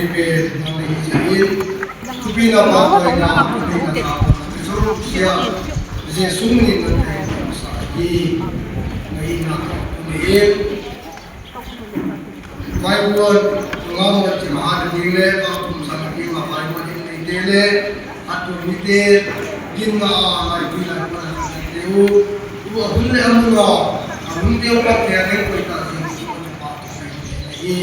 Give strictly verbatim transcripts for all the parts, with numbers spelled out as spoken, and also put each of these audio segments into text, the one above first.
Pen, nang hi jin, thupi na ba koi na, thupi na ba, Jesu Christ, Jesu min in nang thei sa hi, na hi na, ni in, Bible, ngam na ti ma na ding le, ka tum sa na ding ma Bible in nei te le, a tum ni te, gin na, na ti na, na ti te u, u a hun le a mun na, a hun te u pa te a ding koi ta jin, Hi,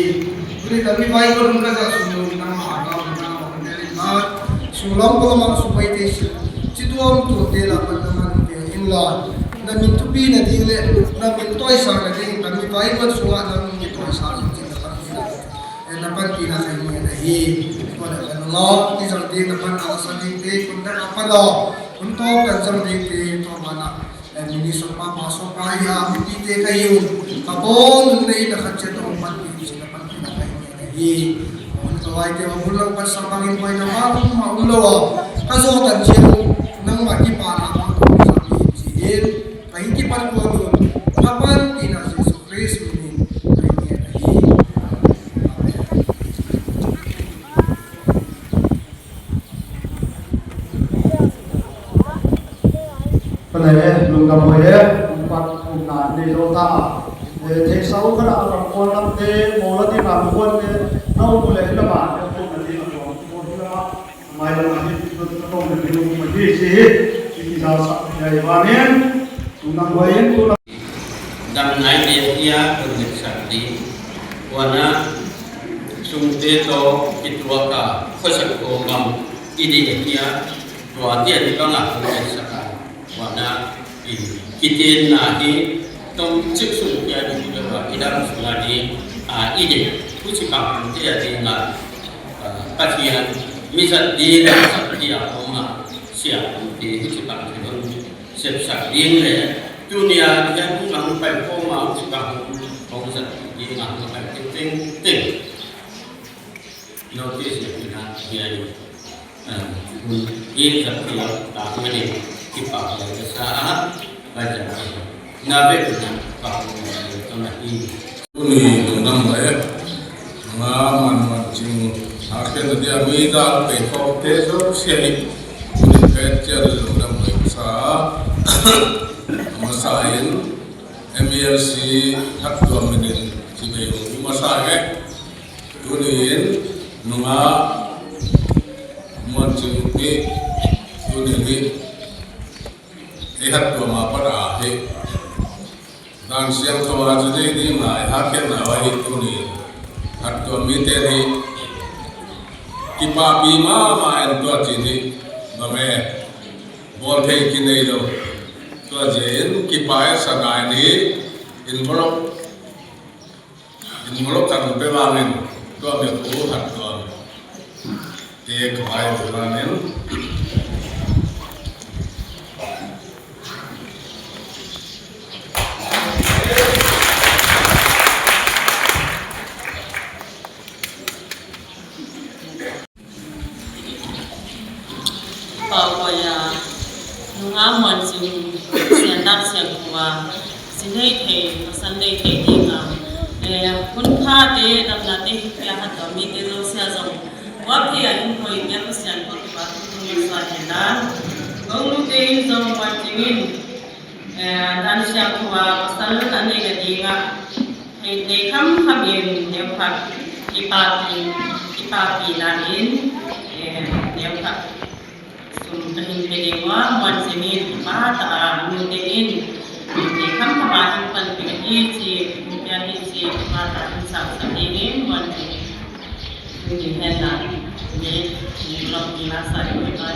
tuni tami Bible hung kaja sung nangma ka hung na hung te in la, sung lam ko ma sung pai te si, chi tuam tu te la pan na man te in la, na min thupi na ding le, na min toisa na ding, tami Bible sunga na min toisa na ding na pan na, eh, na pan ti na kai ni na hi, ko na kan lo, ti jang ding na pan na sa ding te, kun na pa lo, kun to kan jang ding te, to ma na. Eh, minister pa, pastor pa, hi a, mipi te ka hi un. Ka bon, nei na khat che to, pan pi, che na pan pi na ka hi, ka hi. Ka vai te, ka bul lang pan sa bang in, vai na ma, ma, um lo. Ka jo tan che, nangma kipa na, ma, ko sa pi, che in. Ka hi kipan ko nun, ka pan pi na Jesu Christ min in, ka hi, ka hi. Amen. Pale, lungdam hoi e, umpat umna nei lou ta. Eh, theisa u khana a kam kon lam te, mo la ti na mo kon te, na u le ila ma, eh, ko na ti na ko, ko ila ma, mai la ma hi, ko na ti na ko, ma hi si, si ki sa sa, ya i ba nen, lungdam hoi e, tu na. Dam nai te hia, kun le sak di. Wana, sung te to, kituaka, khosak ko ngam, i di hia, tua ti a di banga kun le sak a. Wana, i, kiten na hi, tong chik sung te a di di banga, i dam sung a di, a, i di. Kuchi bang te a di nga, a, Pathian, mi sat di, sak di a, oma, sia, te, kuchi bang te, Sepsak ding le, tunia hian hung lang pai khoma, hung chikang hung, hung zat ding a, hung pai teng teng teng. Notice le ina hian, eh, hun hi zat tia ta mani kipak le sa a, ka ja. Na ve na pa ko na hi. Tuni lungdam le, nga man man ching, a khen dia mi dal pe khom te jouse hi. Tuni pet chia lungdam le sa, masa in, M E L C hat tua minin, si be masa e. Tuni in, nunga, man ching ni, tuni ni, e hat tua ma para he. Dan siangthou a chu dei ding a, i hakhenna uva hi tuni, hattuam mite hi kipapi mama in tua chun hi, bang e, bol thei kinei lou. Tua jeh in kipa e sa ngai ni, envelope, envelope kan pe vangin, tua mi khu hattuam. Te kavai uva nen. Paokoia, nunga Muanching, Siandak Siangkhua, Sinei thei, masan nei thei dinga, eh, hun pha te, damna te, pia hattuam mite jouse a jong, Vapthei a hin hoi, Pathen Pathen pa thu thu masa hen la. Gangnu te in jong Muanching in, eh, dan siangthou a pasal a neina dinga, nei, nei kham kham in, neokhat, kipapi, kipapi na in, eh, neokhat. Sum kahin pe ding uva, Muanching in, kipa tah a, nute in, nei kham kham a hin panpi ahi chi, nute ahi chi, kipa tah a hin sangsan ding in, Muanching. Tuni hin la, ni, ni lom ni la sa ding uva.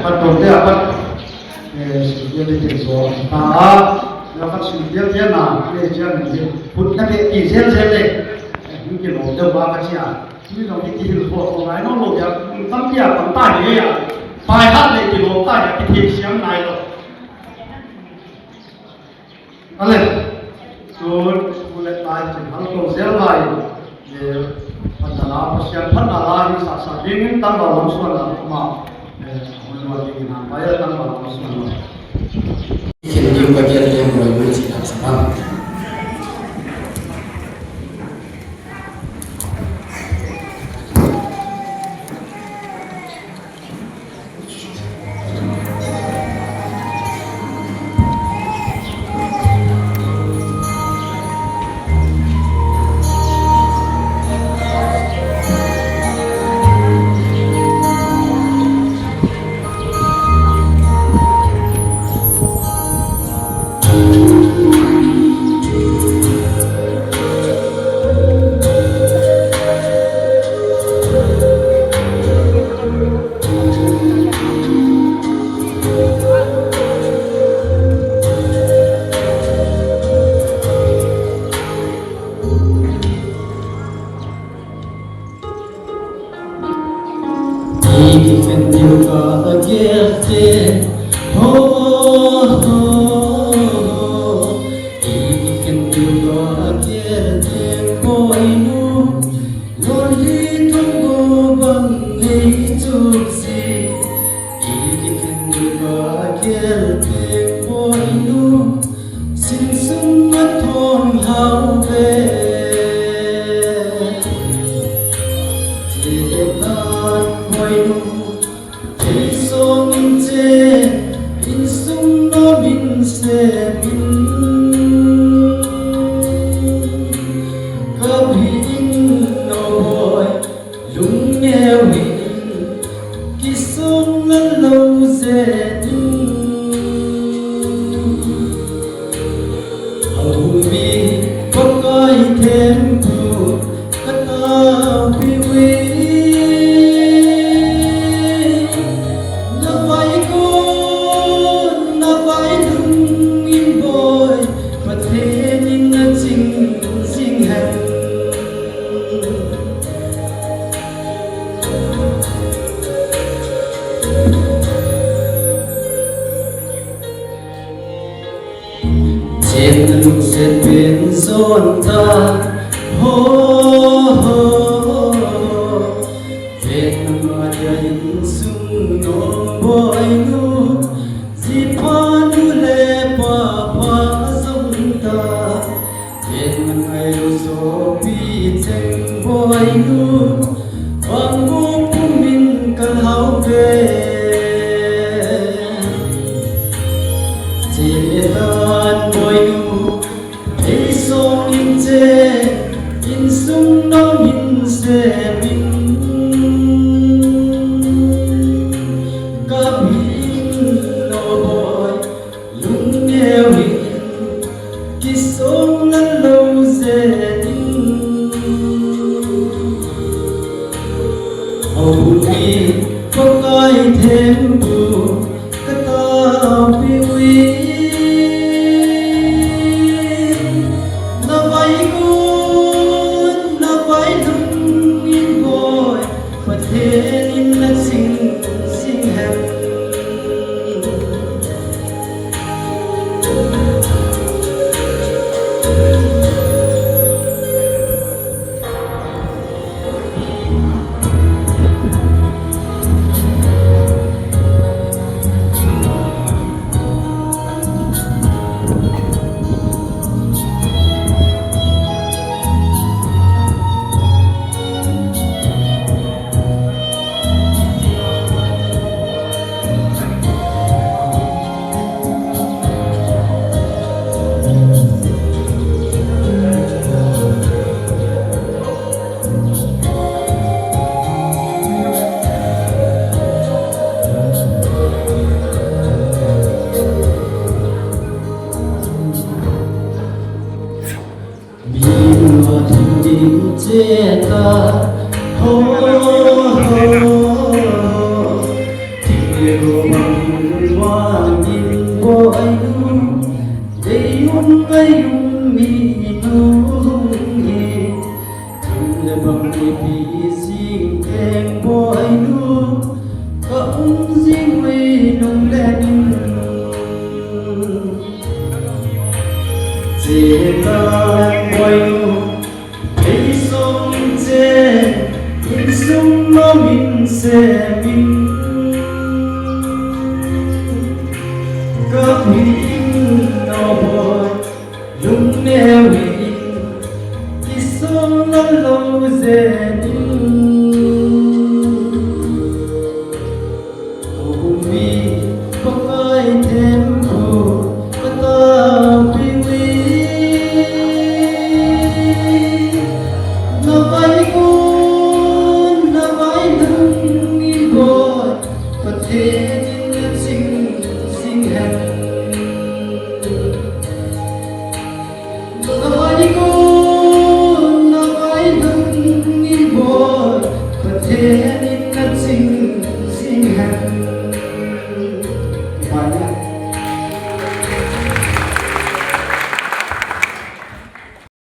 Patong te apat, eh, sui te te so ta a, ya pat sui te te na, le chiang ni, put na te ki zel zel le, eh, ni ki lo de ba ka chia, ni lo ki ki lo ko ko nai no lo ya, tam pia tam ta ye ya, pai hat le ki lo ta ya, ki thei siam nai lo. Ale, tun, tun le tai, chin hal ko zel lai, eh, phatna la, Pathen phatna la, hi sa sa ding in, tangval lam suan la, ma, eh, Khen diu ka gel teng boi nu chi thak sa. Ikikhen diu kagel te, ho, ho, ho. Ikikhen diu kagel te, boi nu. Lolhing thum go bang nei chu si. Ikikhen diu kagel te, boi nu. Sing sung a thon hau ve. Thile tan boi nu, thei song in che, insung nom in sem in. Ka bi in no boi. Lungneo hi kisong na lo se tu. Ahubi pakai thempu katapi wi. Na vai ko, na vai lung in boi, Pathen in na ching, ching hen. Chen lungset pen zon ta, ho, ho, ho. Ven na ma dia insung nom boi nu, ji pa nu le pa pa zong ta. Ven na ngai lo sopi cheng boi nu, bang bu pum in kal hau ve. Che tan boi nu, ei song in che, insung nom in sem in. Ka bi in no boi, lungneo hi in, kisong na lo se in. Ahubi pakai thempu katapi wi. Na vai ko, na vai lung in boi, Pathen in na ching, ching hen. Min va thim ding che ta, ho, ho, ho, ho. Thim le ro bang vang in boi nu, dei um ngai um mi nu hung hi. Thim le bang ipi jing teng boi nu, ka um jing ui lung le ning. Che tan boi nu, ei song in che, insung nom in sem in. Lungneovin kisonglou jengin, Pakai thempu kataopiuvin. Navaigon, navailhungin boi Pathen in naching jing hen. Navaigon, navailhungin boi Pathen in naching jing hen. Vai.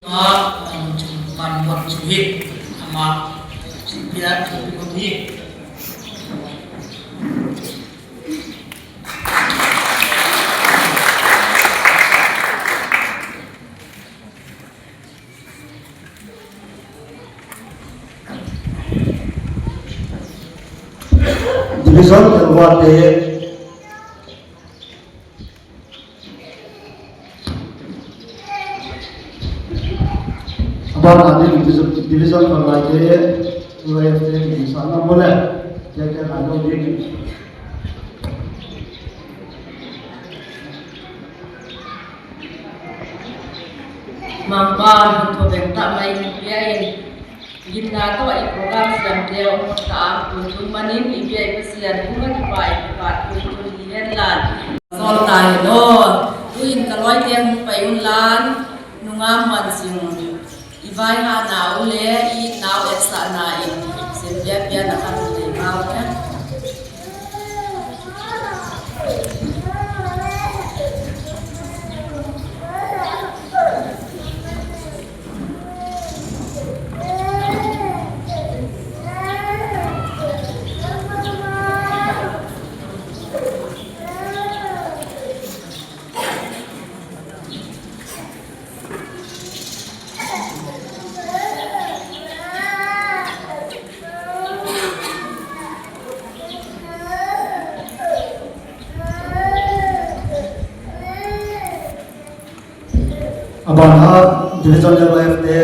Ama, um, man mot chu hi, ama, chu pia, chu pia hi. Division L one te. Abana ding division, division khanglai te, U F te, sa na mo le, ya ya na lo ding. Mangpa, tho beng ta mai ni pia in. Gimna toh i program siam te um ta a, tuntun manin i bia i Pasian, kum a kipa i kipa tuntun hi hen lan. Sol ta hi lo, tuin ka loi te hung pai un lan, nungam man sing. I vai ha na u le, i nau et sa na in, sim bia bia na kan te mau te. Abana, division level F te.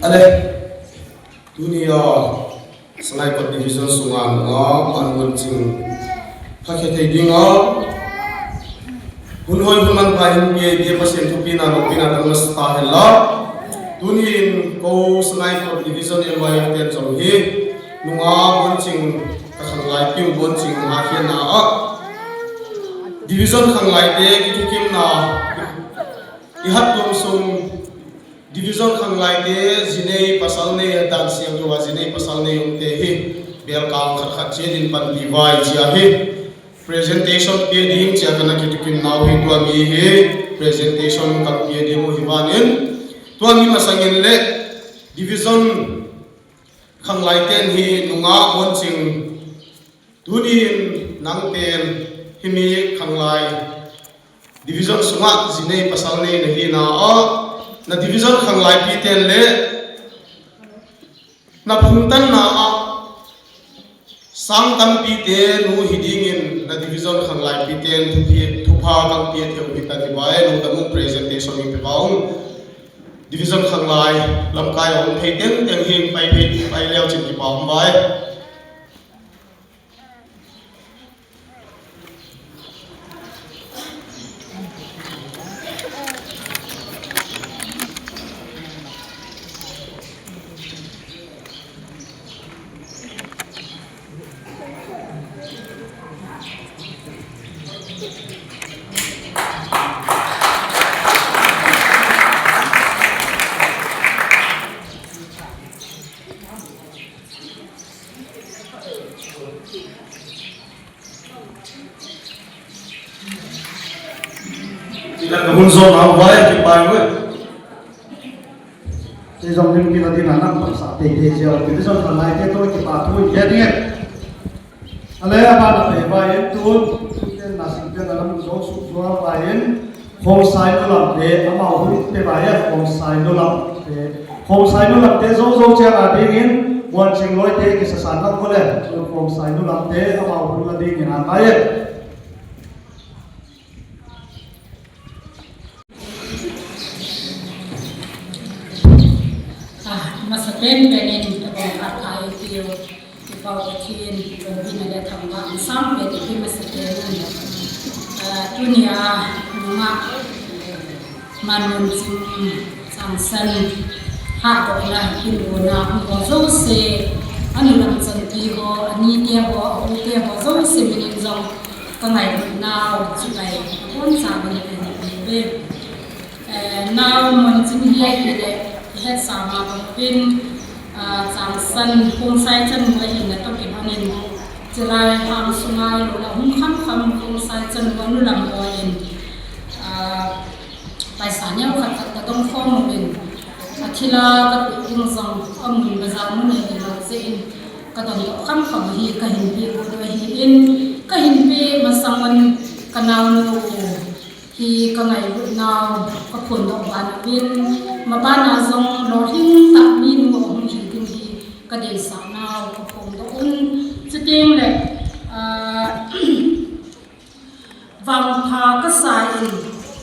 Ale, tunia Sangaikot Division sunga nunga, Panmunjing, phakhel thei dinga, hun hoi hun manpha hin pia, pia Pasian thupina, loupina, tang masa ta hen la. Tunin, ko Sangaikot Division M Y F ten jong hi, nunga Munjing, ka khanglai piu Munjing, ha hian na a. Division khanglai te, kithukimna, i hat tum sung, Division khanglai te, jinei pasal nei, dan siam tua jinei pasal nei um te hi, bel kang khat khat che din pan ti vai chia hi. Presentation pia ding chia kana kitukim nau hi tua mi hi presentation kan pia ding u hi vanin. Tua mi masangin le division khanglai ten hi nunga Munjing tunin nang ten hi mi khanglai division sunga jinei pasal nei na hi na a na division khanglai pi ten le Na phungtanna a, sang tampi te nu hi dingin na division khanglai pi ten thupha, thupha kan pia thei u hi ta ti vai, lungdam un presentation in pe va ung. Division khanglai lamkai a um thei teng teng hi pai phei, pai leu chin kipa um vai. Ila ka hun zong hau vai, kipai vai. Kei zong lim kila ding a nang pang sa tei tei ziau, kei zong ka lai kei to kipa thu in kei ding e. Ale a ba na pe vai en tun, tun ten na Singpia na lam zo su zo a pa in, Khongsai nu lam te, amau hu te ba ya, Khongsai nu lam te. Khongsai nu lam te zo zo chia na ding in, Muan Ching loi te kisa san lam ko le, Khongsai nu lam te, amau hu la ding in an ba ya. Ah, masa pen pen in, tabang khat ai tiu. Kipau Pathen, lungpina le thangvah in sang pe ti masa pen in. Ah, tunia, nunga, Manmun Ching, Changsan, hahdohna, kin gona, hung ho jouse, anu lam chanpi ho, anite ho, aute ho, jouse minin jong, ka ngailutnau, chu ngai, kon sa bani ka ni pe. Eh, nau Mun Ching hi ahile, i hetsah ma bang uvin, ah, Changsan Khongsai chanu ahina toh kilhonin, chulai hang sunga ilou le hung kham kham Khongsai chanu anu lam ho in, ah, paisa neo khat khat ka dong khom uvin, athil a ka tuh ding jong amun bazar mun ahilou jeh in, ka dong doh kham kham hi ka hin pe u doh ahi in, ka hin pe masang un ka naonu u hi ka ngailutnau ka phondoh ban uvin, maban a jong lolhing tah minu ahung hi ding hi ka deisah nau ka phondoh un. Chuteng le, ah, vangpha ka sa in,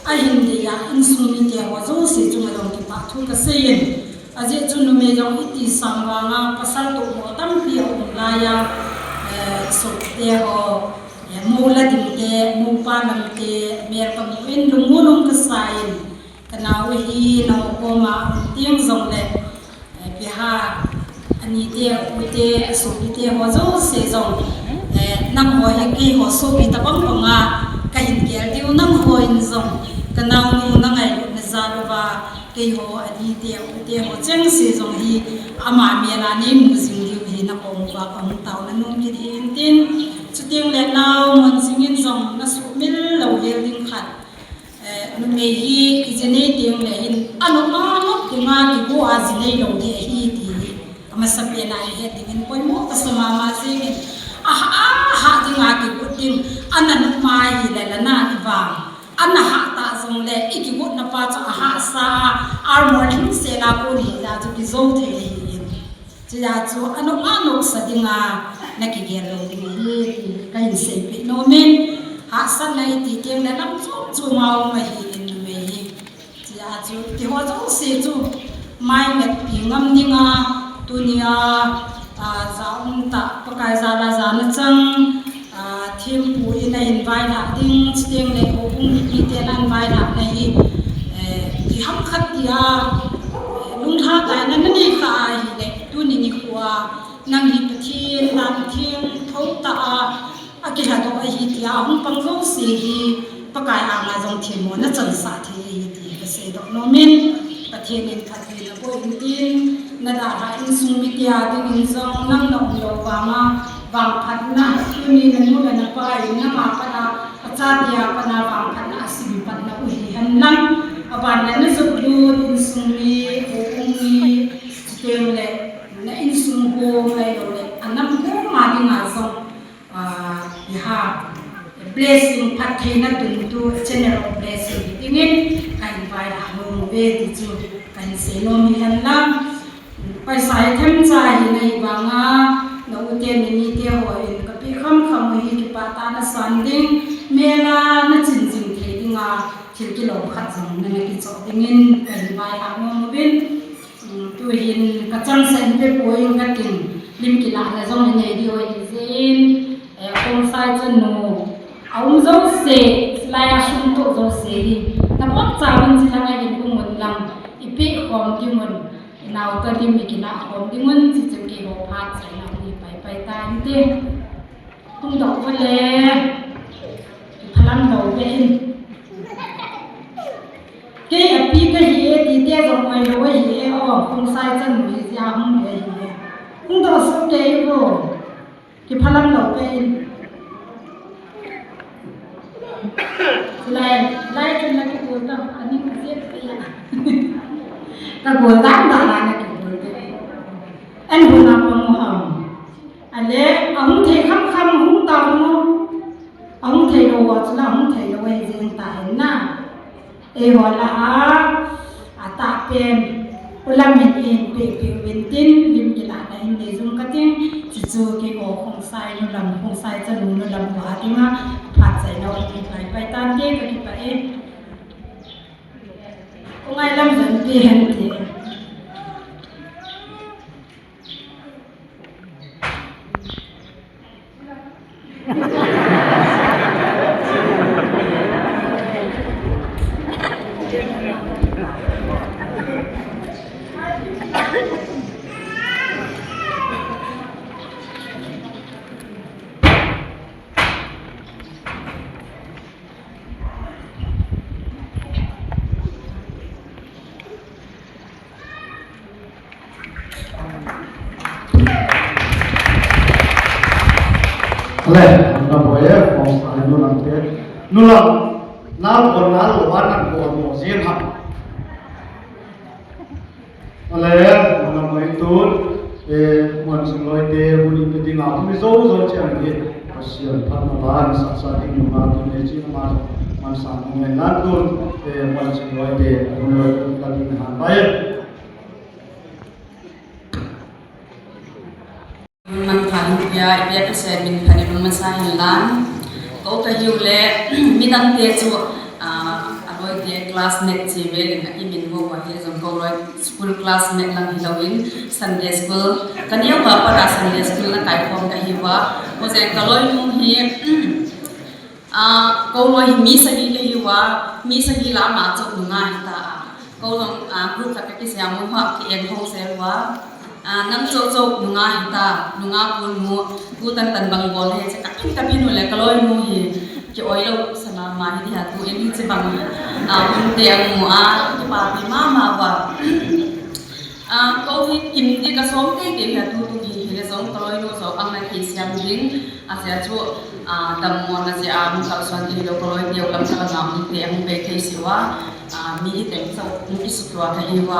ahin dei a insung mite ho jouse chunga jong kipah thu ka sei in, ajeh chu numei jong iti sang vanga pasal tohmo tampi aum lai a, eh, sopite ho, eh, mou la ding te, mou pa lam te, mel ka mu in, lungmon um ka sa in, ka nau hi nau koma um teng jong le, eh, piha, anite, ute, asopite ho jouse jong, eh, nangho hi keiho sopi tabang banga ka hin gel diu, nangho in jong ka naonu na ngailutna jal uva, keiho anite, ute ho chengse jong hi ama mel a nei mu jing diu hi na kom uva ka hung taona nom kit hi in tin, chuteng le nau Mun Ching in jong na sumil lou hel ding khat. Eh, numei hi, iji nei teng le hin, anop ma nop dinga kigo a ji nei lou ding ahi ti hi. Amasa pen a i het ding in poimo ka sa mama jeng in. Aha, aha dinga kigo ding, ana nop ma hi le la na i vang. Ana ha ta jong le, i kigo na pa chu aha sa, armor hing se la ko ni la chu kijo thei hi in. Chuti a chu anop anop sa dinga na kigel lou ding ahi ti ka hin seipeh nom in, hahsatna i ti teng le lam chom chom a um ahi in numei hi. Chuti a chu keiho jouse chu mai ngetpi ngam dinga tunia, ah, ja um tah Pakai jal a jana chang, ah, thempu in a hin vailhah ding, chuteng le houbung mite na hin vailhah na hi, eh, kiham khat tia, eh, lunglha taina na nei kha ahile, tuni nikho a nang hi Pathen dan theng tho tah a, akilhadoh ahi tia, ahung pang jouse hi Pakai anga jong themmo na chansah thei ahi ti ka seidoh nom in, Pathen in phatthei na boh in tin, na dalha insung mite a dingin jong nang na um lou vanga, vangphatna, tuni na nu le na pa in nang a pat a, a chate a pat a vangphatna, a simpatna u hi hen lang, aban le na jot lut insung mi, houbung mi, chuteng le na insung ho, ahilou le a nam ho ma dinga jong, ah, i ha, blessing phattheina tuntu, general blessing hi dingin ka hin vailhah nom uve ti chu ka hin sei nom hi hen lang. Paisa hi themcha hi na hi vanga, na u te, na ni te ho in ka pe kham kham u hi kipah tah na san ding, mel a na chin jing thei dinga, thil kilom khat jong na na kichoh dingin ka hin vailhah nom uvin. Um, tu hin ka changseh in pe poi in ka tin, lim kilah na jong i nei diu ahi jeh in, eh, Khongsai chanu, a um jouse, lai a sum toh jouse hi, na pom cha min chi lang a hin um un lang, i pe khom ding un. Nau ka lim i kilah khom ding un, chuchu keiho phat chaina hung hi pai pai ta inte. Hung doh vo le, kiphalam lou beh in. Kei api kahi e, ti te jong oi lou ahi e, o, Khongsai chanu hi jeh a hung le ahi e. Hung doh soh kei vo. Kiphalam lou beh in. Lai, lai chun na kikul ta, ani ka jep pe ya. Ka gol dan dan na kikul te. An hun a pang u ham. Ale, ahung thei kham kham hung ta mo. Ahung thei lou Eiho chu la hung thei lou ahi jeng ta hen na. Eiho lah a, atah pen, u Lam in eihin pehpeh uvin tin, lim kilah na hin nei jing kating, chuchu keiho Khongsai nu Lam, Khongsai chanu nu Lam uva dinga, phat chaina u hin paipai tante, kakipah e. Khongai Lam jong ti hen ti. Le, na boi e, Khongsai nu Lam te. Nu Lam, na bol na lou a nang bol mo jin ham. Ale, na boi tun, e, Muansingloi te, hun ipi dinga, hun mi jou jou chang hi. Pasian phatna ban, sasa ding ma, tun e chi ma, man sang mo ngai na tun, e, Muansingloi te, hun loi tun ka ding han pai. Man pha hin pia, ipia Pasian min pha ni lung masa hin lan. Kou kahiu le, midang te chu, ah, aloi te classmate chi ve le na i min vo va hi jong kou loi school classmate lang hilou in Sunday school. Ka neo va para Sunday school na kai khom kahiu va. Ko je ka loi nu hi, Ah, kou loi hi mi sagi kahiu va, mi sagi lah a ama chauh nunga hita a. Kou jong, ah, group khat kakisem u va, ki en ho sel va. Ah, nang chauh chauh nunga hita, nunga kon mu, tu tan tan bang bol he, che ka phin ka phin u le, ka loi nu hi, ki oi lou sa mama hi dia tu in che bang, ah, mun te ang mu a, ki pa pi mama va. Ah, kou hi kim ti ka som tei tei hi a tu tu hi hi le jong ka loi nu jong ang na thei siam ding. A sia chu, ah, dammo na sia, ah, mun kalsuan ti hi lou ka loi teu lam ka la ngam te ang pe thei si va. Ah, mi hi teng chau, mi ki su tua ka hi va.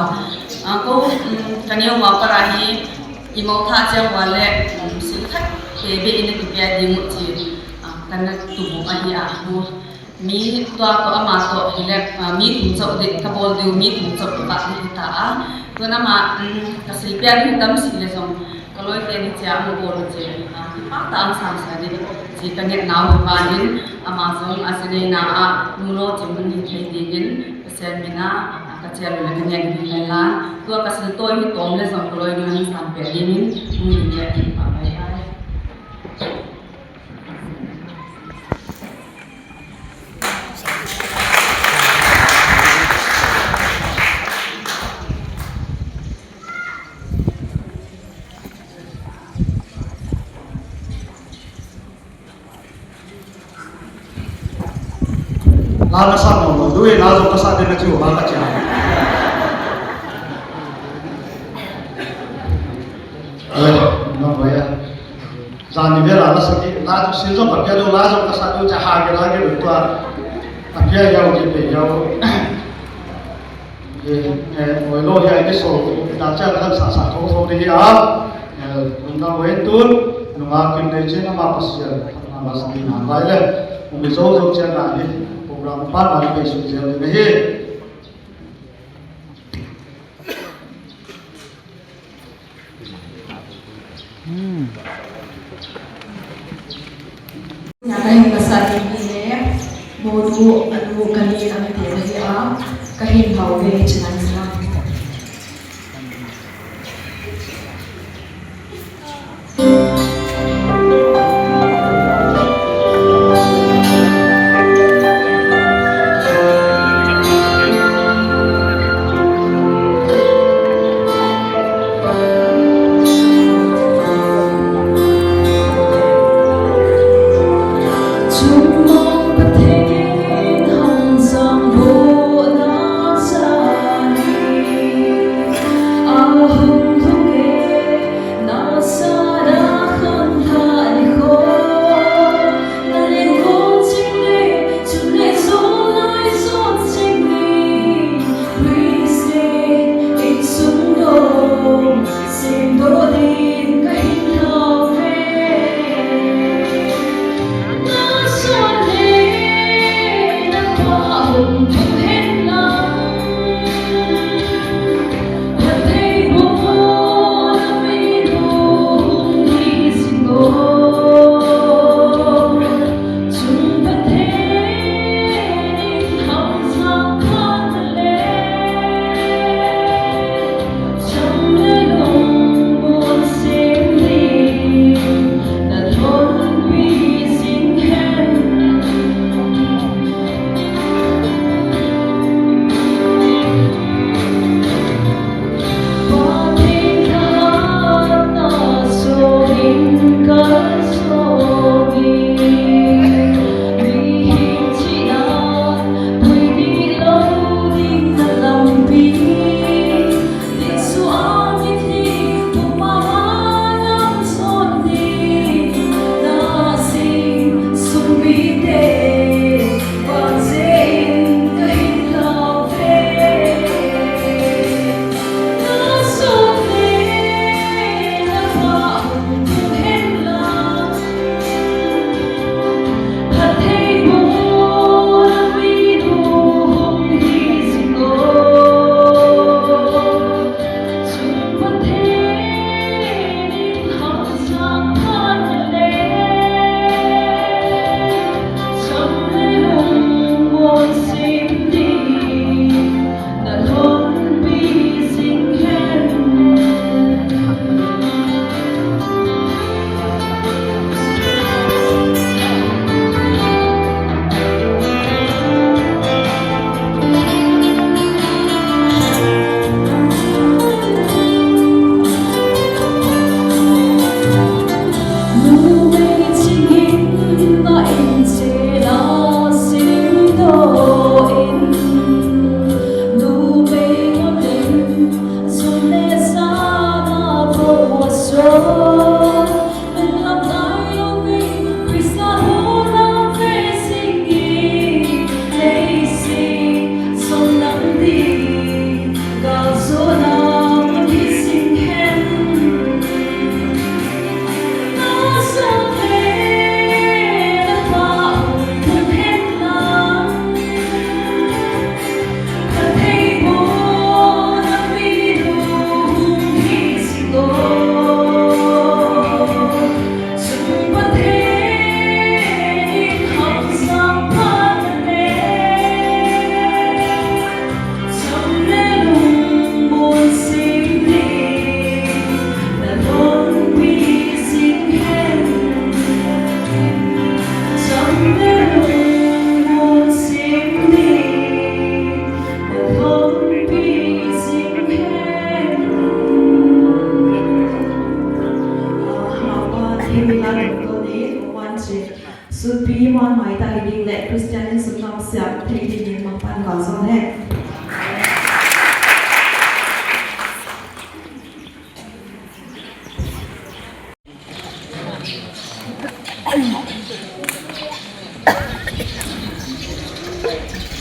Ah, kou, um, ka neo va para hi, i mo tha chiang va le, um, sil khat te be in ki pia ding u chi, ah, ka na tu bu a hi a bu. Mi tua toh ama toh hi le, ah, mi thum chauh ding, ka bol diu mi thum chauh ka ding hi ta a. Tun ama, um, ka silpia ding tam si le jong, ka loi te ni chia mu bol che, ah, kipa ta ang sang sa ding, chi ka ngen nau hi va ding, ama jong a si nei na a, nu lo che mun hi thei ding in, ka sen mi na, ah, ka chia lu le ka ngen hi le la, tua ka sil to hi tom le jong ka loi nu ni san pe ding in, mu ni le ki pa bai bai. La na sa no no, dui la jong ka sa de na chiu ba ka chia. Eh, na ba ya. Jani vela la saki, la chu sil jong ka pia diu, la jong ka sa diu, cha ha ke la ke diu tua. A pia yau ke pe yau. Ye, eh, oi lo ya ke so, da cha la sa sa tho tho de ya. Eh, bunda oi tun, nunga kin de che na ma Pasian, na ma sa ni na bai le. Umi zo zo che na ni, program pa na ke su je de hi. Hmm. Nya ka hin ka sa ding hi le, mo nu, a nu, ka ni, ka mi te, ka hi a, ka hin hau ve, chinan chinan.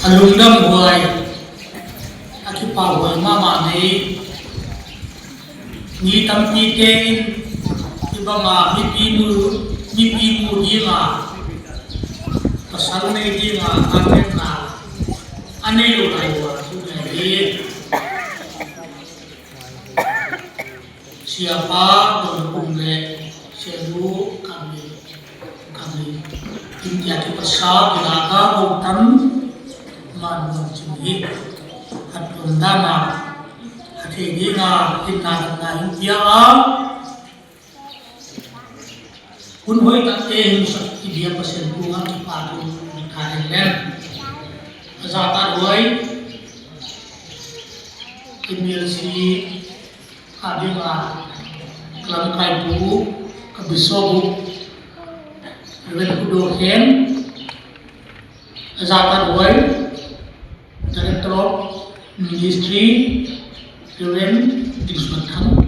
Alungdam huai, akipah huai mama nei. Mi tampi ten, hibanga mipi nu, mipi nu dinga, pasal nei dinga, target na, anei lou lai uva, chu nei. Siapa, Donpum le Sianu, kami, kami, India kipasa, kilaka, Bhutan, man, man, chim hi, at lungdam a, athei dinga, hinna, hinna, India a, hun hoi tak te hin sak i dia Pathen thu ngal kipah thu tha hen len. Aja ta huai, M L C, Adinga, kalamkai pu, ka bishop u, Reverend Khudo Khen, aja ta huai, Director of Ministry, Reverend Dingsuan Thang,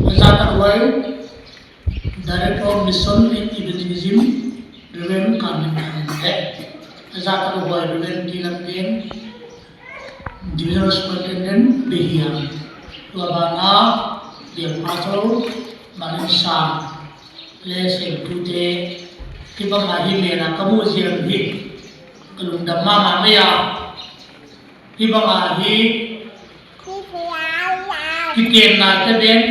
aja ta huai, Director of Mission and Evangelism, Reverend Carmen Thang, aja ta huai, Reverend T Lamgen, Divisional Superintendent Behiang, tua bana, Biang Pastor, Manin Sang, le Seng Tute, hibanga hi mel a kamu jing hi, kalungdam mama mai a, hibanga hi, kitenna te ben,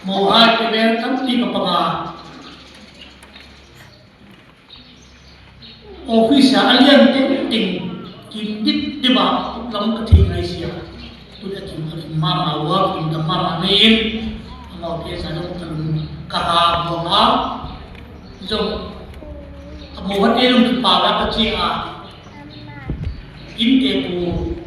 mohai te ben, tampi kapanga, Office a alian tengteng, kim dip dip a, lam kathei ngai sia. Tun akim, akim mama uva, kim dam mama nei in, amau te sa jong kalung kaha uva. Jong, amoh te jong kipah a kache a. Inte pu,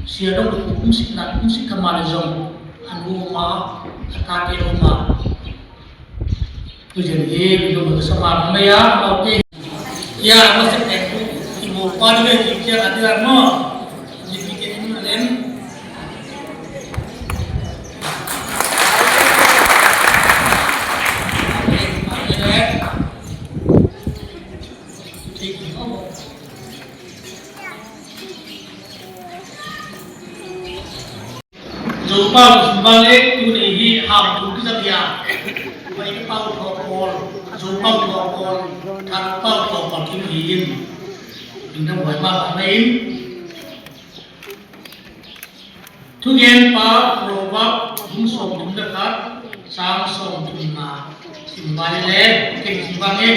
sia jong pu, um sik na, um sik kama le jong, anu ma, ata te ma. Tujen hi, minung sama maya, okay. Ya, masih aku, ibu pada dia fikir ada mo. Jadi fikir ini lain. Jou pao sum vang le, tuni hi ham thu kisa dia. Pai pao tho pol, jou pao tho pol, thang pao tho pol kim hi in. Ding dang huai ma ma in. Thugen pa Proverb bung som thum le khat, chang som thum na. Sim vang le, ken sim vang e.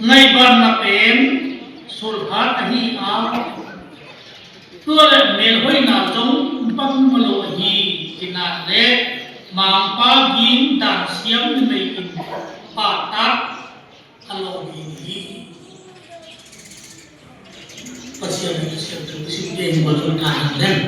Ngaibanna pen, sol hat ahi a. Tua le melhoina jong bang malo ahi, tina le mangpa ging dan siam ni mei in pa ta alo ni hi. Pasian ni Pasian tu Pasian ke ni bang ta han den.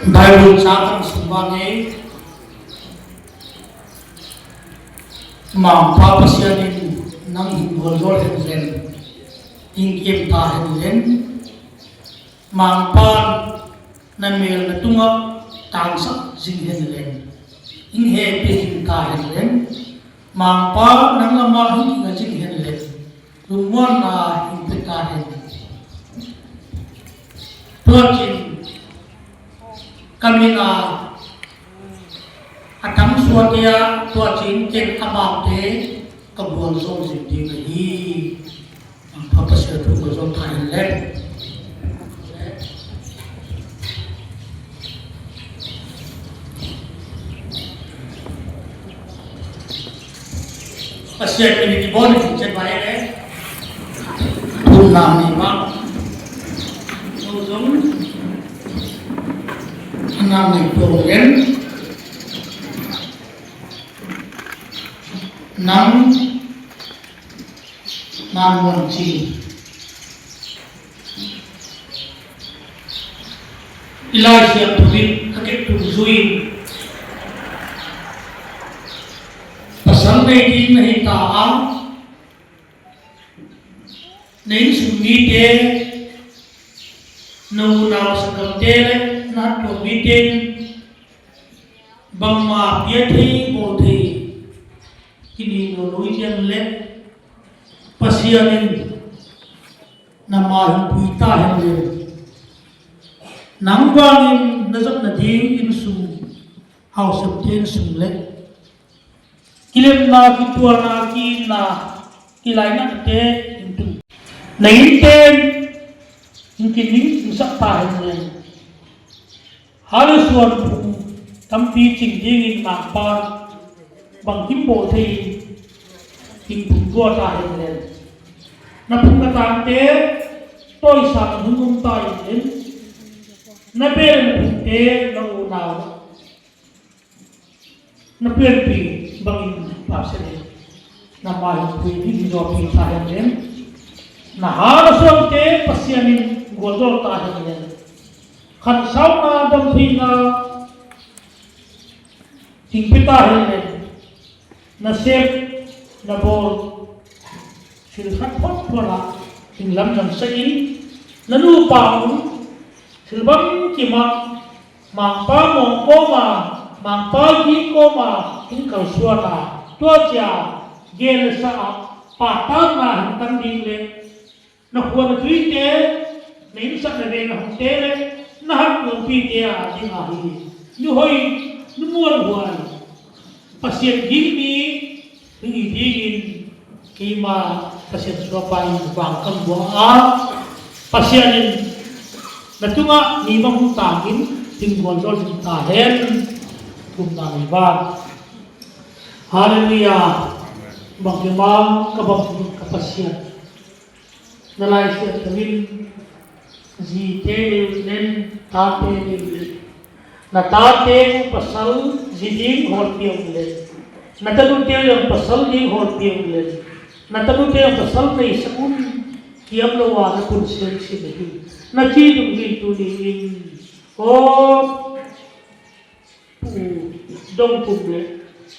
Bible chang sung vang e, Mangpa Pasian in nang hin bol jol hen len, in kem ta hen len, Mangpa na mel na tunga tangsak jing hen len, in hepi jing ta hen len, Mangpa nang lama hin kinga jing hen len, lungmonna hin pe ta hen. Tua chin, kamina, atang suatia, tua chin ken amang te, kabol jong jing ding ahi. Mangpa Pasian thu bol jong ta hen len. Pasian in kibol in chet vai le. Thum nam ni ma. Jong jong. Nam ni po len. Nang Manmuanchi. Elisha Tobit, Akek Tungzui. Pasal nei ding nahi ta a. Na insung mite, na unau sanggamte le na hattuam miten bangma pia thei, bol thei kinei lou lou hijongle, Pasian in na ma hin pui tahen le, nang vangin na jotna ding insung, haosamte insung le kilemna, kituana, kina, kilainate in tung. Na inten in kining in sak tahen le, hal le suan phung tampi ching dingin Mangpa bangkim bol thei in phung tua tahen le, na phung na tangte toisang hung um tahen le, na bel na phungte, na unau, na pianpi bangin Pasian in na ma hin pui, hin jopi tahen le, na hal na suante Pasian in gualjol tahen le, khansauna, damtheina, hing pe tahen le, na sep, na bol, thil khat phot phot a, hing lam jang sa in, na nupa un, thil bangkim a, Mangpa mong koma, Mangpa ging koma, hing kalsuan a, tua chia, gel sa a, pahtakna hin tang ding le, na khuan na tuite, na insung na veng na hungte le, na hattuam mite a ding ahi. Nuhoi, numuan huai, Pasian ging mi, hing hi dingin, keima Pasian suapa in vang kan bua a, Pasian in na tunga mi bang hung tangin, hing gualjol ding tahen, kum na mi ba. Hallelujah. Bangkima ka bang ka Pasian. Na laisiat tawin, jite neu len, tate neu len. Na tate u pasal ji ding hol piau le, na tanute u jong pasal ding hol piau le, na tanute u jong pasal nei sa un, kiam lo a na pun sem sem hi. Na chi dung hi tuni in, o, Pu Dongthum le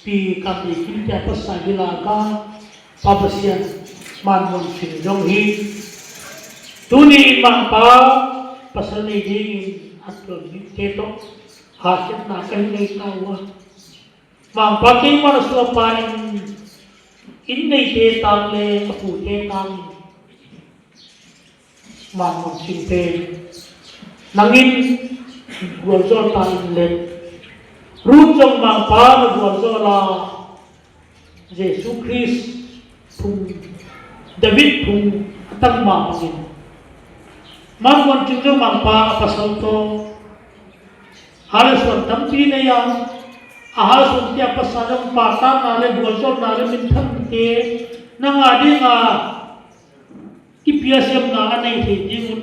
Pi Kamneikim te a pasal hi la ka, Pa Pasian, Manmuanching jong hi. Tuni Mangpa pasal nei dingin a tuan mite toh, hahsatna ka hi nei tauva. Mangpa keima na suapa in, in neite tang le, a pute tang. Manmuanching pen, nangin gualjol ta in le, Ruth jong Mangpa na gualjol a, Jesu Christ phung, David phung a tang ma bangin, Manmuanching jong Mangpa a pasal toh, hal le suan tampi nei a, a hal suan te a pasal jong pahtakna le gualjolna le minthang te, nanga dinga, Ipi a siamna a nei thei ding un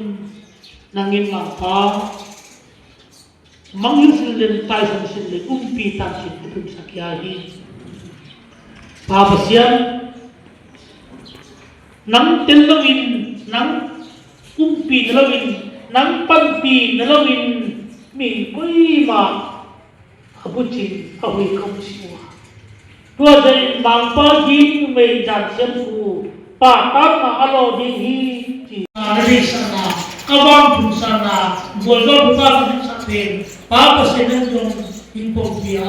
nangin Mangpa, manglhun sil le, taisan sil le, umpi tan sil ka pumsa kia hi. Pa Pasian, nang tel loin, nang umpi na loin, nang panpi na loin, mi koima a buchin, a hui kham si ua. Tua jeh in Mangpa ging mei jan siam khu, pahtakna a lo ding hi, ti. Na deisahna, a vang phungsahna, gualjol pha ka hingsa pen, Pa Pasian in jong hing pom pia,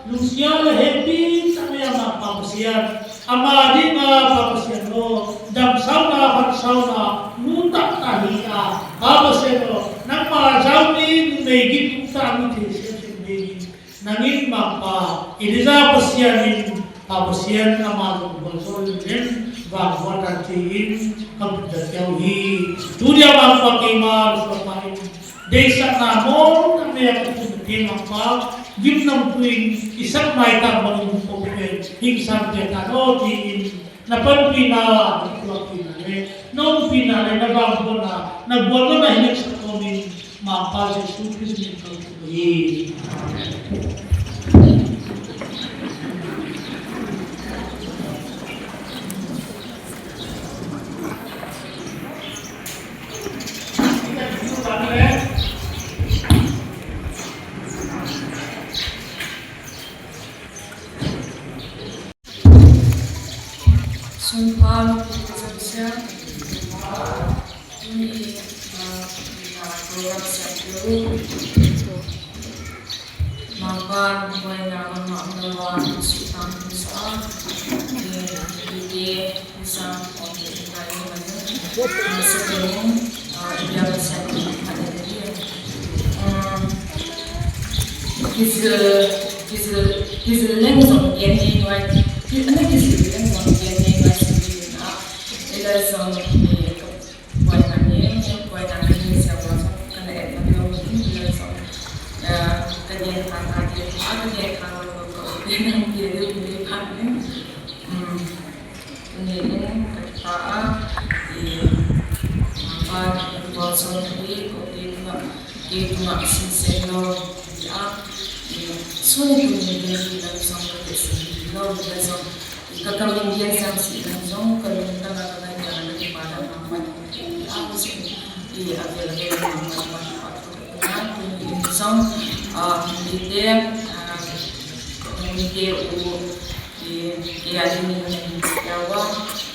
lungsia le hempi sa mei a Mangpa Pasian. Ama dinga Pa Pasian o, damsauna, phatsauna, nutahna hi a, Pa Pasian o, nangma jao ni numei gin nutah ni thei siam siam dingin, nangin Mangpa, Elijah Pasian in, Pa Pasian ama jong gualjol in, vangboh tan tin, kam da keu hi. Tunia Mangpa keima, Mangpa in, deisahna mong na mei a ka pum te Mangpa, gimnamtui in, i sak mai tah bangin ko pen, hing sang te ta lo tin, na panpina, na kituakpina le, na umpina le, na vangbohna, na gualna hi nang sak komin, Mangpa Jesu Christ min thum ahi. Amen. Sungphan, Joseph. Tuni, ah, program satu. Mangpan, buai na, mama, mama, sutang, sa, eh, ide, sa, okay, ide, sa, ah, ide, sa, um, kizil, kizil, kizil leng jong gen nei ngai, ki-, ana kizil leng jong gen nei ngai, si na, ila jong, eh, Buai na ni, buai na ni, sia buai sa, kana et na lo ni, ni lo sa. Ya, ka dia ka, ka dia ka, ka dia ka lo lo ko, dia nang dia dia ni pa ni. Hmm. Ni ni, ka ta a, di, apa, di, buai sa ni, ko, di, na, di, na, sin, sin, lo, di, a, di, so ni, ni, ni, ni, lo, sa, ka, di, sin, lo, di, sa. Ka, ka min dia sang si lang jong, ka min ka na ka na dia na ki pa da ma ma ki a ko si i a vel vel ma ma ma ki pa ko na ko ni jong, a, min te, a, min te u i, i a di ni ni ya wa,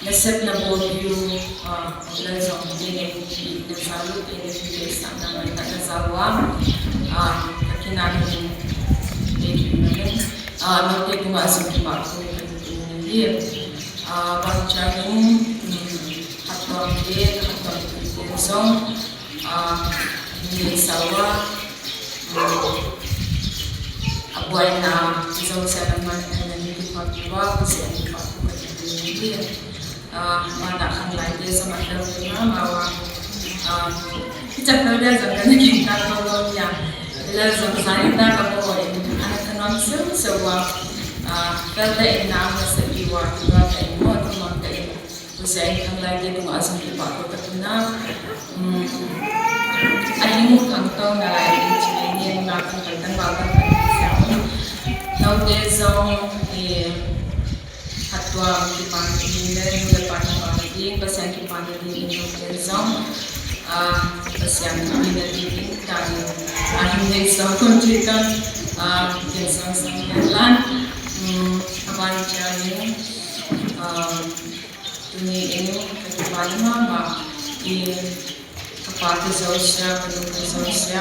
na sep na bo u, a, la jong ni ni ni na sa lu ni ni ni sa na ma na sa wa, a, ka ki na ni ni ni ni. Ah, note tunga sum kipa thu kani hi. Ah, ban changin, um, hatong te, hatong te jong, ah, ni sawa, um, abuaina, jong sa naman, naman kipa kipa, kasi ang kipa kipa kani hi. Ah, mana khanglai te sa mathang te ma, ma wa. Ah, kicha thal dia jong kana kin ta lo lo ya. Ila jong sa ni ta ka ko in, ana ka nom sel sel wa. Ah, thal ta in na ma sa i wa, thal ta in mo, thal ta in. Ko sa in khanglai te tung a jong kipa ko ta na. Hmm. A hing khang tong na lai ni chi ni ma kan kan kan wa kan kan sa. Note jong, eh, Hatong kipa na ding le, nu le pa kipa na ding, Pasian kipa na ding, in lo ken jong, ah, Pasian kipa na ding, in ta ni, ah, hin nei jong kon chi kan, ah, ken sang sang ken lan, um, aban cha ni, ah, tuni in, ka kipa na mama, in, Ka pa te jouse, ka nu te jouse,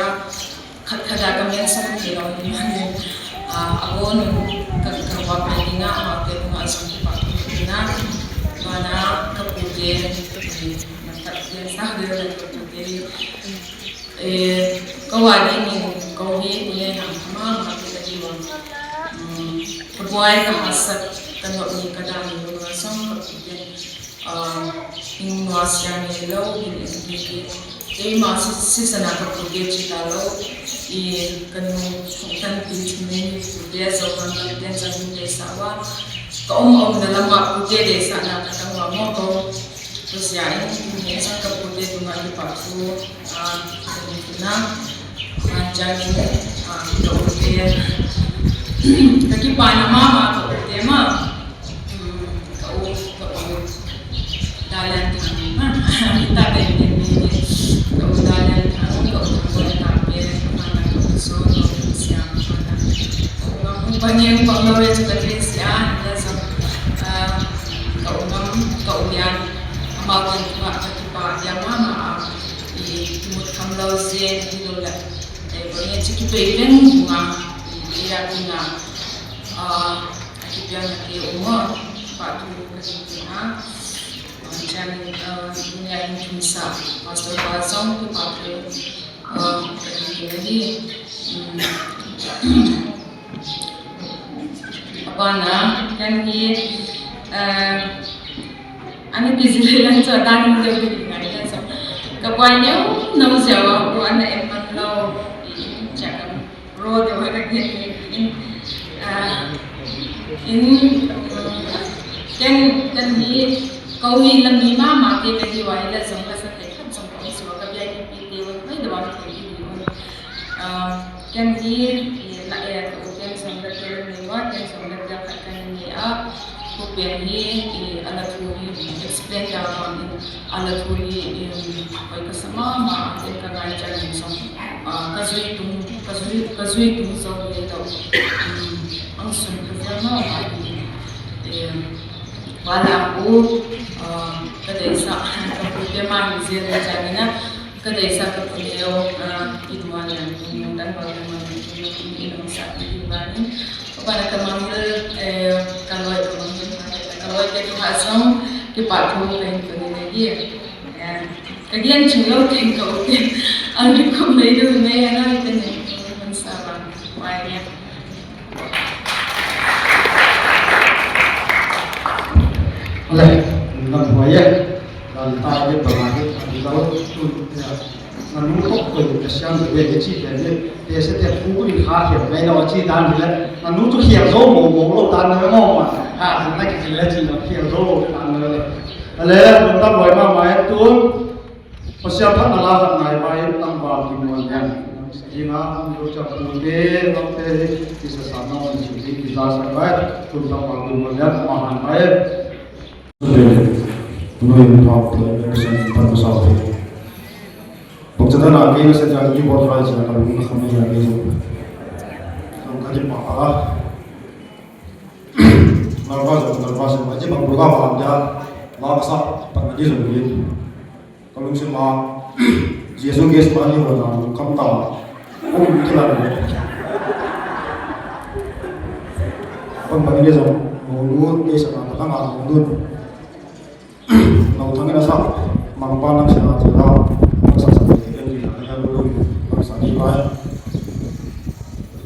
khat khat a ka mention thei lou ni mani. Ah, abon un ka, ka va pe dinga, ama te tunga jong kipa thu na. Bana ka pu te, eh, na ka te sa de le ka pu te. Eh, ka va ding in, ka hi pu le ham ma ma te ka di wa. Hmm, ka buai ka hahsat, ka nop ni ka dan ni ma song ka pu te. Ah, in nuasia ngei lou, in, in, in, in. Keima si, sisana ka pute chi talou. I, ka nu, kan pi chi nei ni pute, so kan kan ten sa ni te sa wa. Ka um um na lama pute te sa na ka tang wa mo ko. Ko sia in, in, in sa ka pute tu ma ki pa tu. Ah, ka ni tu na. Ah, cha ni, ah, ka pute. Ka ki pa na mama ka pute ma. Hmm, ka u, ka u Dalian Thang, ha? Min ta dei dei ni, ka u Dalian Thang, ka u Thang Boi Thang Pe, ka u Thang Boi Thang Pe, ka u Siam, ka u Thang, ka u Ngam, u Panyang, u Pang Lore, chu ka dei sia, la jong, ah, ka u Ngam, ka u Lian, amau ten ka, ka kipa, dia mama, ah, i, i mut kham lou jeng, i lou la, eh, ko ni, chu kipe ven, ma, i, i ya, i na, ah, Akipiang na ke umo, pa tu ka hin tin a. Chani, uh, dunia in kin sa, pastor pa song tu pa tu, uh, ka hin tin a di. Mm. Abana, kan hi, uh, ana kizil lang sa, dan mo daw din nga, sa. Ka buai niya, nang siya, wa, ko ana eman law, i, chakam. Ro de wa ka get ni in, ah, in, um, ken, ken hi, ko hi lam ni mama te ka hi wa hi la jong ka sa te khat jong ka so ka bia ni pi te wa, mai da wa te hi ni wa. Ah, ken hi, i la e ka u ken song da te ni wa, ken song da te khat ka ni a. Ko pen hi, i, ala thu hi, explain da bang in, ala thu hi, i, um, koi ka sa mama, a, te ka ngai chan in song, a, ka zui tung, ka zui, ka zui tung song hi lo, um, ang sun ka zui mama, i, i, Wala pu, ah, ka deisah, ka pu te ma hi jeh le chang ina, ka deisah ka pu te o, ah, i duan yan, i nung dan ba yan, i nung sa, i duan yan. Ka pa na ka mangil, eh, ka loi, ka mangil, ka loi te tu ha song, kipa thu ka hin tu ni ne hi. Ka gen ching lou teng ka u te. Ang ri khum nei du nei a nai te nei. Hun sa ba. Wai nia. Ale, na hoi ye. Dan ta ye ba ma ye. Ang ri lou tu ya. Na nu ko ko ye ka siang de ye chi de ye. Te se te pu ku ni kha ke nei na chi dan le. Na nu tu khia zo mo mo lo dan na mo ma. Ha, na ki le chi na khia zo dan na le. Ale, lungdam loi mama e tun. Pasian phatna la khat ngai pai, tangval Kimnual Lian. Dinga, lo cha pute, lo te, kisa sa na on si, kisa sa pai, tun tangval Kimnual Lian, ma han pai. Noi thau te, Pasian phatna sa te. Pokcha na ke, sa ja ki bot rai sa, ka lung na khamai ya ke. Ka ji pa pa. Nervous, nervous, ma ji bang program a dia, la ka sa, pa na ji jong ni. Ka lungsim a, Jesu Christ pa ni ho na, lungkham ta. Um, kila ni. Bang bang ni jong, mo nu, te sa na, ta nga, mo nu. Lo thang na sa, mang pa na sa, sa, sa, sa, sa, sa, sa, sa, sa, sa, sa, sa, sa, sa, sa, sa, sa, sa, sa,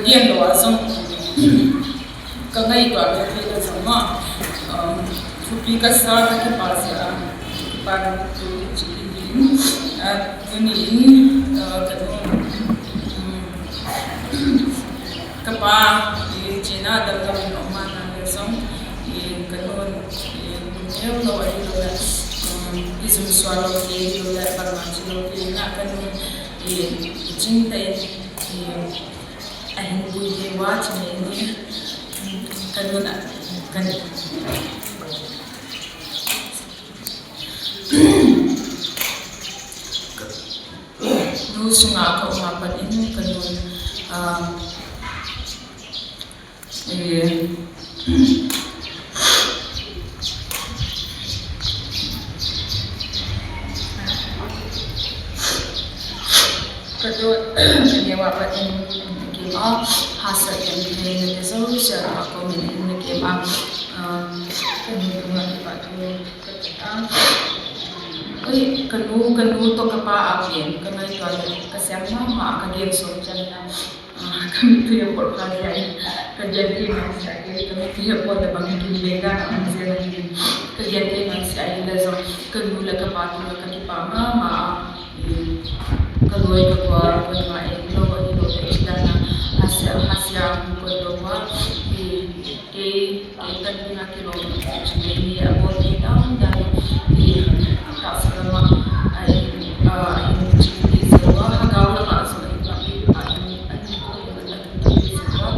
Yen lo a jong, ka ngaito a ka thei lo jong ma, um, thupi ka sa ka kipa jeh a, kipa na tu chi hi, a, tuni in, uh, ka nu, um, ka pa, i, China dam dam in um a na le jong, i, ka nu, i, neo lo a hi lo le, um, i jum sua lo ke hi lo le, bang ma chi lo ke na ka nu, i, i chin te, i, Ahin pui thei uva, chule ni, ka nun a, ka nu sunga ka um a pat in ka nun, ah, eh, Ka tu, ka neo a pat in, in kim a, hahsa in, in, in, in, so, so, a, ko min, in, in, kim a, ah, ka nu, ka nu, ka pa tu, ka ta. Oi, ka nu, ka nu to ka pa a pen, ka ngaito a, ka sem mama, ka gen som chan na. Ah, ka mittui a pot kha jeh in, ka gen thei ngai sah e, ka mittui a pot le bang kin le ka na um jeh in, ka gen thei ngai sah e, le jong, ka nu le ka pa tu le ka kipa mama, eh, ka loi ka gol, ka nga e, lo, lo, lo, le chi dan a, hasia, hasia, ko lo wa, eh, Kei, kei kan ding a kilom, chule ni a bol thei dan dan, i, tahsa lama, a in, a, a in chi ti jeh uva, lhagao lama jong a in, a in, a in ko in a in ti jeh uva,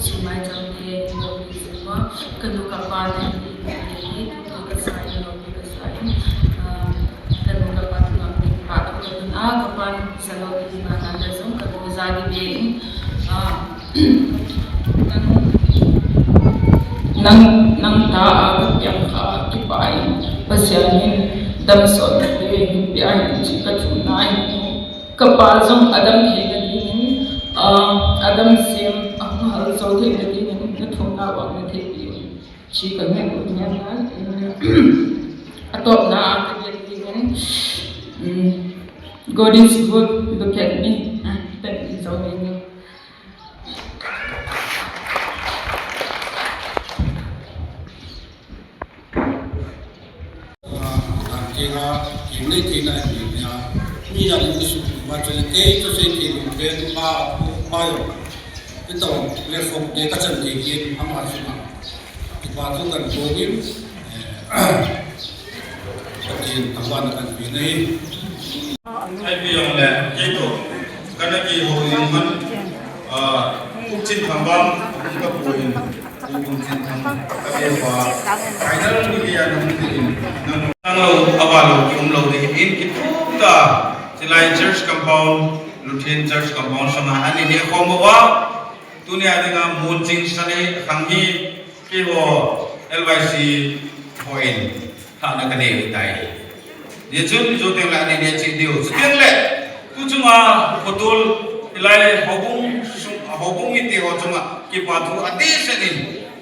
chi mai chang te in ko ti jeh uva, ka nu ka pa na in ti, ti, ti, tu ka sa in, lo ti ka sa in, a, Ka nu ka pa tu ngam ding pa tu ka tun a, ka pan sa lo ding na na ka jong ka nu ja di be in, a, nang, nang, nang ta a ka piang kha kipa in, Pathen in damsot na te hin pi a hin chi ka thum na in, ka pa jong a dam thei na ding in, a, a dam sem, a hung hal jo thei na ding in, na thum na vang na thei pi in. Chi ka ngen ut ngen na, a topna a ka gen ding in, mm, God is good, look at me. Ah, thank you so much. Ah, ah, kei na, kei nei kei na, kei na, mi na ni su, ma chale kei to sei kei ni, kei pa, pa yo. Ito, le fok de ka chan kei kei, ama su na. Kipa thu kan bol in, eh, Pathen thangvahna kan pe na hi. Ai pi jong le, kei to, kana kihou jing man, ah, Chinthang bang, ka pu in, Chinthang, ka pe pa, final ni ya nung ti in, nang, nang lo, ava lo, ki um lo ti in, ki thu ta, Silai Church Compound, Lutheran Church Compound, sama ani ni khom ba, Tunia dinga mun ching sani khang hi keiho L Y C hon thana kanei tai. Hichun juteng le ani ne chi diu. Chuteng le tu chunga photo hilai houbung sung, houbung mite ho chunga kipa thu adeh seh in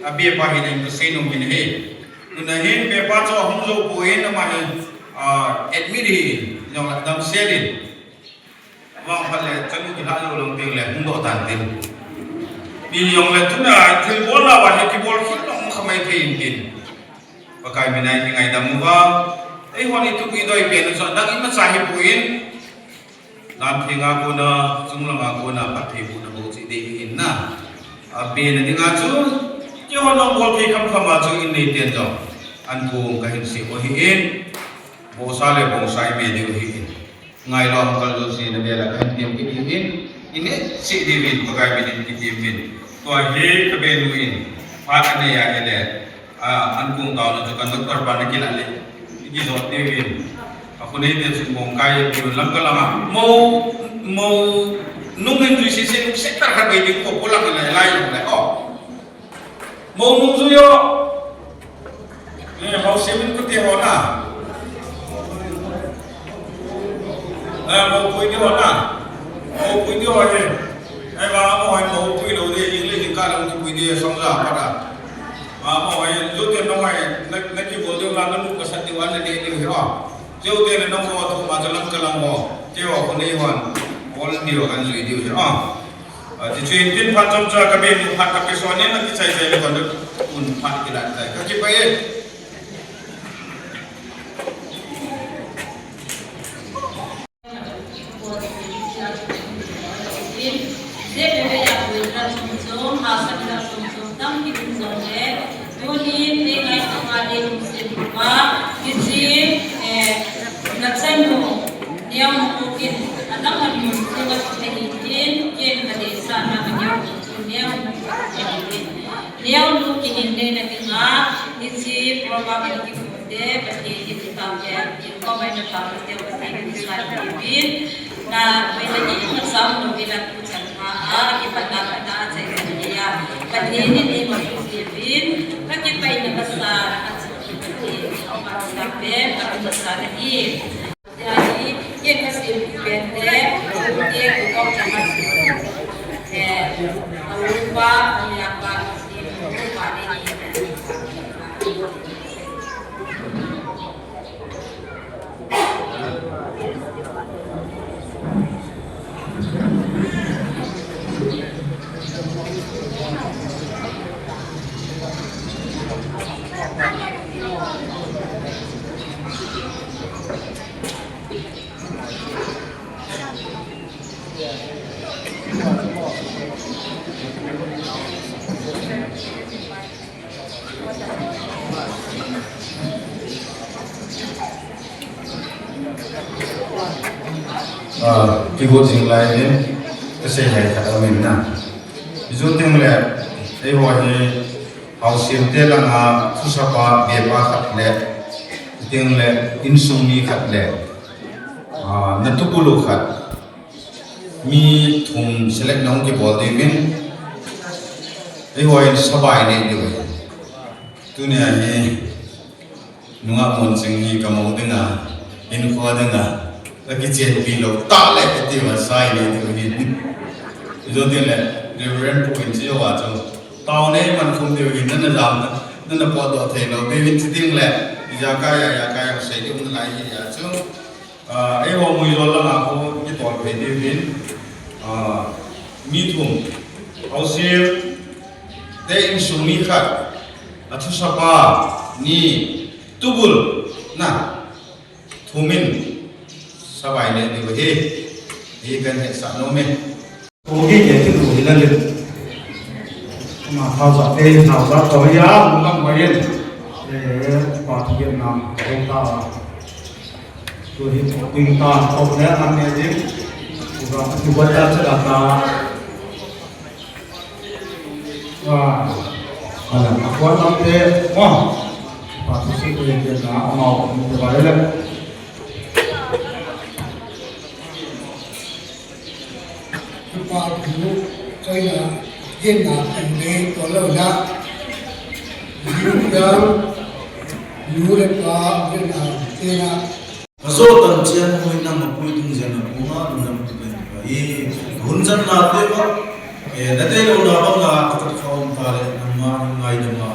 abe pa hin kasei nom in ahi. Tuna hin be pa chu ahung jou poi in ama hi, ah, admit hi jong la damsel in. Vang phat le, chanu kilah jou lang teng le, hung doh tan tin. Pi jong le tuna, thil bol na va hi kibol khel long kha mai thei in tin. Pakai min a i ngaidam uva. Eihon i thupi doi pen u chu, dang imacha hi poi in. Dan theng a kona, chung lang a kona, phatthei bohna bou chi ding ahin na. A pen a ding a chu, keiho nabol thei kham kham a chu in nei ten jong. An kong kahin sei u ahi in. Bohsa le bongsa i be diu ahi in. Ngailou kal jouse na bel a kahin tem kit diu in, i neh cheh diu in, Pakai min in kitem in. Tua hi ka benu in, phat anei a ahile, a, an kong taona chu kan doctor pa na kilah le, i kijot diu in. A khu nei te chu bong kai diu lam ka lang a. Mo, mo, nung in tui sese, nung se kar khat bai ding ko, ko lang le, lai lang le, oh. Mo nung jui o. Eh, mo seven ko te ho na. Eh, mo pui te ho na. Mo pui te ho he. Eh, ma mo hai mo pui lo de, English ka lo pui de, song ja pa da. Ma mo hai, jo te no hai, na, na ki bol de la, na mu ka sa de wa le de de ho. Jo te no mo to ma jalan kalam mo. Te ho ko nei ho. Bol de ho kan jui de ho. Ti chu in tin phat chom chu a ka be mu phat ka pe so nen na ki chai chai le kon un phat ki la chai ka ki pa e. Neo nu kinin nei na kinga, hiche program in kimu te, Pathen in kitao te, in koma in na tao te, Pathen in sa te bin. Na, mai na ni na sam no ina ku chan ha, a, ki pa na pa na chai na ni ya. Pathen in ni ma ku te bin. Ka ki pa ina ka sa, a, chai na ni, a, pa na pe, ka na sa na ni. Ah, kigot jing lai in, ka sei hai khat amin na. Ijou teng le, eiho hi, Haosim te langa thusapa bepa khat le, teng le insung mi khat le, ah, na tupulu khat, mi thum select nahung kibol ding in, eiho in sabai nei diu. Tunia hi, nunga mun ching hi ka mo dinga, in kho dinga, la ki chen pi lo, ta le ka ti ma sai nei diu hi. Ijou teng le, Reverend Pu in chi wa chu. Tao nei man khum diu hin, nana jam na, nana potdoh thei lou diu hin chi ding le, ijakai a, ijakai a sei diu nalai hi a chu. Ah, eiho Muijol langa khu kitol phei diu hin, ah, mi thum, Haosim te insung mi khat, athusapa ni, tubul na, Thumin, sabai le ni he. Hi kan he sa no me. Ko ki ke tu hi la le. Ma thao sa te thao sa to ya, ma ma ye. Eh, pa ti na, ko ta. Tu hi ting ta, ko ne an ne ding. Ko ga tu ba ta cha ta. Wa, ala, a kuan lam te, wa, pa tu si ko ye na, amau, te ba le. Pa tu, choi na, ye na, tu le, ko lo na. Yu ya, yu le pa, ye na, te na. Ajo tan chian hoi nang ma pui tung jia na pu ma tung na pu tung ka hi. Hun jan na te ba. Eh, na te lo na bang na ka tat kha um ta le nang ma ngai de ma.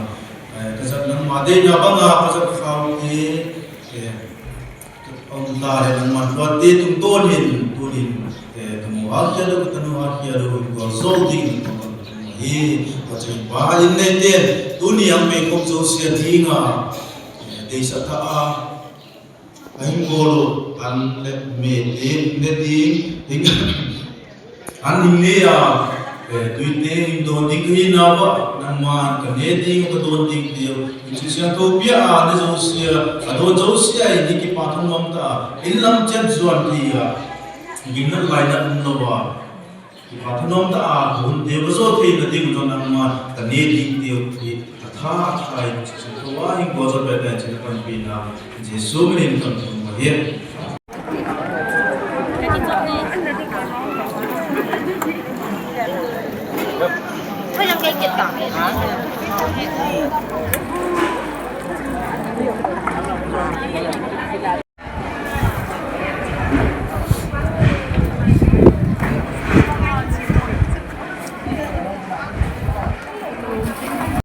Eh, ka jan nang ma de na bang na ka tat kha um te. Eh, um ta le nang ma tua te tung ton hin, tu hin. Eh, tu mo ha kia lo, tu mo ha kia lo, tu zo ding, tu mo ha hi. Ka chen ba in ne te, tu ni ang me kop zo sia ding a. Eh, te sa ta a. Ahin bol u, an le me ding, ne ding, ding. An ding le a, eh, tuite hin don ding kahi na va, nangman ka ne ding, ka don ding ti u. Jesu Christa thopia a, ne josia, a don josia, in kipa thanom ta. In lam chet juan ti a, gimnat lainat um lou va. Kipa thanom ta a, hun te va jo thei na ding jong nangma, ka ne ding ti u, ti, a tha, a tha, in, Jesu Christa va, in ko jo be na, chin panpi na, Jesu min in kan thum ma hi.